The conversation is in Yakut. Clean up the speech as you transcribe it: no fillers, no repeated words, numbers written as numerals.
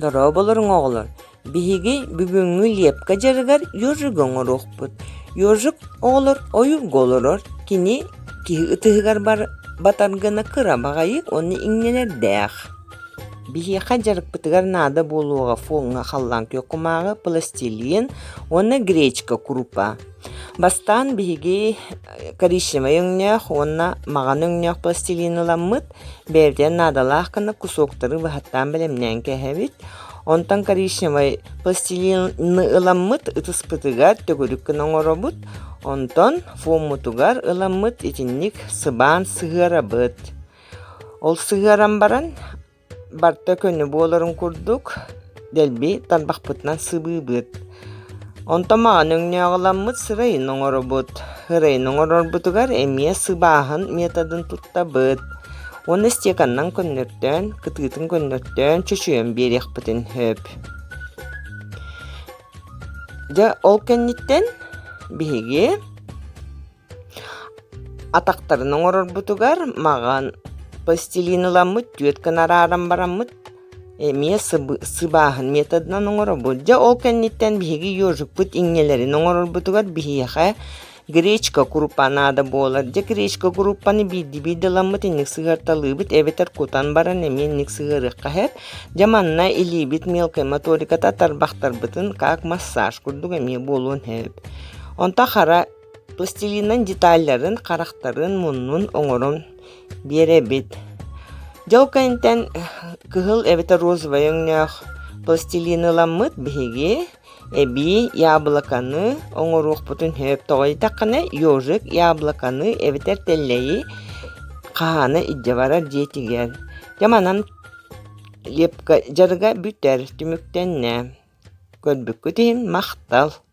Дорооболоруҥ оҕолор! Биһиги бүгүҥҥү лепка дьарыгар ежик оҥоруохпут. Ежик оҕолор ойуурга олорор, кини киһи ытыһыгар батар гына кыра баҕайы уонна иҥнэлэрдээх. Биһиэхэ дьарыкпытыгар наада буолуоҕа фоҥҥа халлаан күөх кумааҕы, пластилин уонна гречка крупа. Бастаан биһиги коричневай өҥнөөх уонна маҕан өҥнөөх пластилин ыламмыт, бэйэбитигэр наадалаах гына кусоктары быһаттаан бэлэмнээн кээһэбит. Онтон коричневай пластилины ыламмыт ытыспытыгар төгүрүк гына оҥоробут, онтон фоммутугар ыламмыт итинник сыбаан сыһыарабыт. Ол сыһыаран баран Барыта көнө буоларын курдук, дэлби тарбахпытынан сыбыыбыт. Онтон маҕан өҥнөөх ыламмыт сырайын оҥоробут. Сырайын оҥорорбутугар эмиэ сыбааһын методын туттабыт. Уонна стеканнан көннөртөөн, кытыытын көннөртөөн чочуйан биэриэхпитин сөп. Дьэ ол кэнниттэн биһиги Атахтарын оҥорорбутугар маҕан пластилин ыламмыт түөрт гына арааран бараммыт эмиэ сыбааһын методынан оҥоробут. Дьэ ол кэнниттэн биһиги ежикпыт иҥнэлэрин оҥорорбутугар биһиэхэ гречка крупа наада буолар. Дьэ гречка крупаны биирдии-биирдэ ыламмыт инник сыһыарталыыбыт эбэтэр кутан баран эмиэ инник сыһыарыахха сөп. Дьэ манна илиибит мелкай моториката тарбахтарбытын как массаж курдук эмиэ буолуон сөп. Онтон хара Пластилинынан деталларын, харахтарын, муннун оҥорон биэрэбит. Дьэ ол кэнниттэн кыһыл эбэтэр розовай өҥнөөх пластилины ыламмыт биһиги эбии яблоконы оҥоруохпутун сөп. Тоҕо диэтэххинэ ежик яблоконы эбэтэр тэллэйи хаһаана илдьэ барар дьиэтигэр. Дьэ манан лепка дьарыга бүтэр, түмүктэннэ. Көрбүккүт иһин махтал!